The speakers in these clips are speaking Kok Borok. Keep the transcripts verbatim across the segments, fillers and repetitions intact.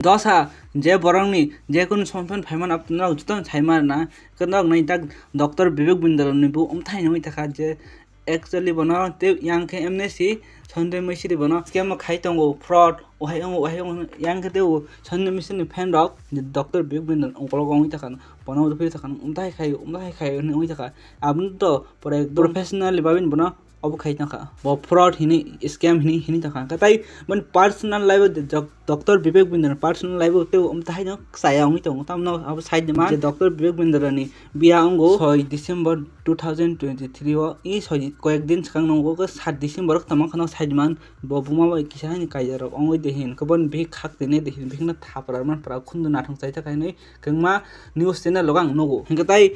Dosa, je borokni je kunu somphang phaimani abo norok jotono sai mano na. Khe norok nai tak Doctor Bibek Bindra ni bo omthai nungwi thakha je actually bono tei yang khe M N C Sanjoy Misri bono scam o khai tongo, fraud, ohai ongo, ohai ongo, yang khe tei o Sanjoy Misri ni fan rok Doctor Bibek Bindra ni ukolog wngwi thakha, bono ufui thakha, omthai khai, omthai khai hinwi wngwi thakha. Aboni to pore professionally babin bono obo khai tongkha. Bo fraud hini, scam hini, hini tongkha. Hwnkhe tai boni personal life o doc-, Doctor Bibek Bindra ni personal life o tei omthai no chaya wngwi tongo. Tamno abo side ni man je Doctor Bibek Bindra ni biya wngo soi December two thousand twenty-three o, i soi koyek din swkang nungo khe sat December o tamo kheno side man bo buma bai kisa hani kaija rok wngwi de hin. Khe boni bihik khak tini de hin, bihik no thapra manpra khundu nathong chaita kainwi kwbangma news channel rogo ang nugo. Hwnkhe tai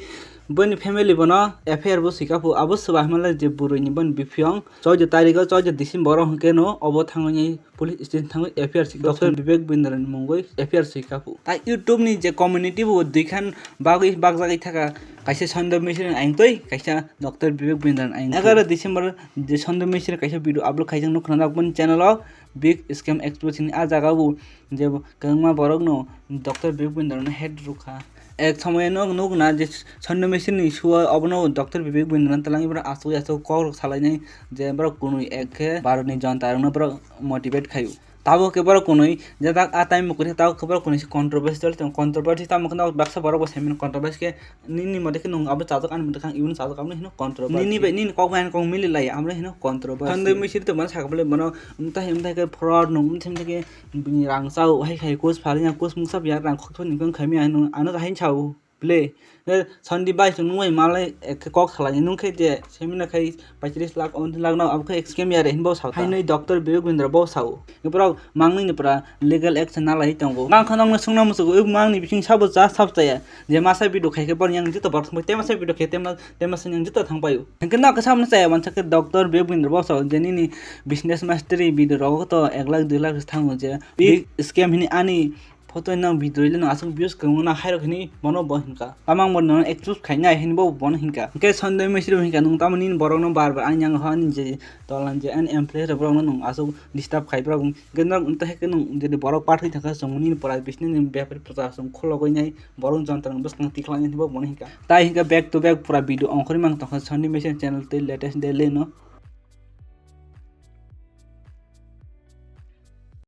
boni family bono F I R bo swika phu, abo swba hwnmale je bwrwi ni boni biphiyong chouda tarikh o, chouda December o hwnkhe no obo thangwi police station thangwi F I R swika Doctor Bibek Bindra ni mungwi F I R swika phu. Tai YouTube ni je community bo dui khan bagwi bakjagwi thaka, kaisa Sanjoy Misri ni ayang twi, kaisa Doctor Bibek Bindra ni ayang twi. Egaroh December je Sanjoy Misri kaisa video upload khaijak nukha na boni channel o, Big Scam Expose hini. Ah jaga bo je kwbangma borok no Doctor Bibek Bindra no hate rwkha. Ek somoy no nuk na je Sanjoy Misri ni suo obono Doctor Bibek Bindra no twlang, iborok asugwi asugwi kok rok salainai je borok kunui ek khe Bharat ni jonta rok no borok motivate khaio. Tabuk khe borok kunui je tak a time kwrwi tabuk khe borok kunui se controversial tong, controversy tamo khe baksa borok bo saiman controversy khe nini mote khe nwng abo chajak, ani mote khe ang ibono chajak, abo hino controversy. Nini bai nini kok bai ani kok mili lai, abo hino controversy. Sanjoy Misri to mano sakha bole bono, umtai umtai khe fraud no, umtai umtai khe bini rang chao, hai khai kus phalya, kus mungsa biya rang khokthoni kong khaimya, ano, ano hain chao bole. Eh, Sanjoy bai chwng nungbai malai, eh, khe kok salai nung khe je, semina khai paitris lakh, on lakh no, abo khe scam ya re hinbo sao ta. Hainwi Doctor Bibek Bindra bo sao. Borok mangni ni pura legal action nalai tongo. Nang kha nokno swngna muchungo, o mangni bising sabo cha sab chaya. Je masa video khai khe bor yang jito bor thangbai, te masa video khai te ma-, te masa yang jito thangbai o. Hwnkhe nok khe samno chaya mansa khe Doctor Bibek Bindra bo sao je nini business mastery video rogo to ek lakh dui lakh thango je. Big scam hini ani photo nang video le nang aswk views kwbangma nang hairok hini bono bo hinkha. Tamang bo nang expose khainai hini bo bono hinkha. Hwnkhe Sanjoy Misri bo hinkha nung tamo nini borok no bar bar ani yang ho ani je tolan je ani employee rok borok no nung aswk disturb khai borok. Hwnkhe norok wngtong hai khe nwng, jodi borok pathwi thangkha, chwng nini pura bisni ni bepari pura chwng khulogwi nai, borok jontoni bwskang tikhlai nai hinwi bo bono hinkha. Tai hinkhe back to back pura video ongkhorwi mang tongkha Sanjoy Misri channel tei latest daily no.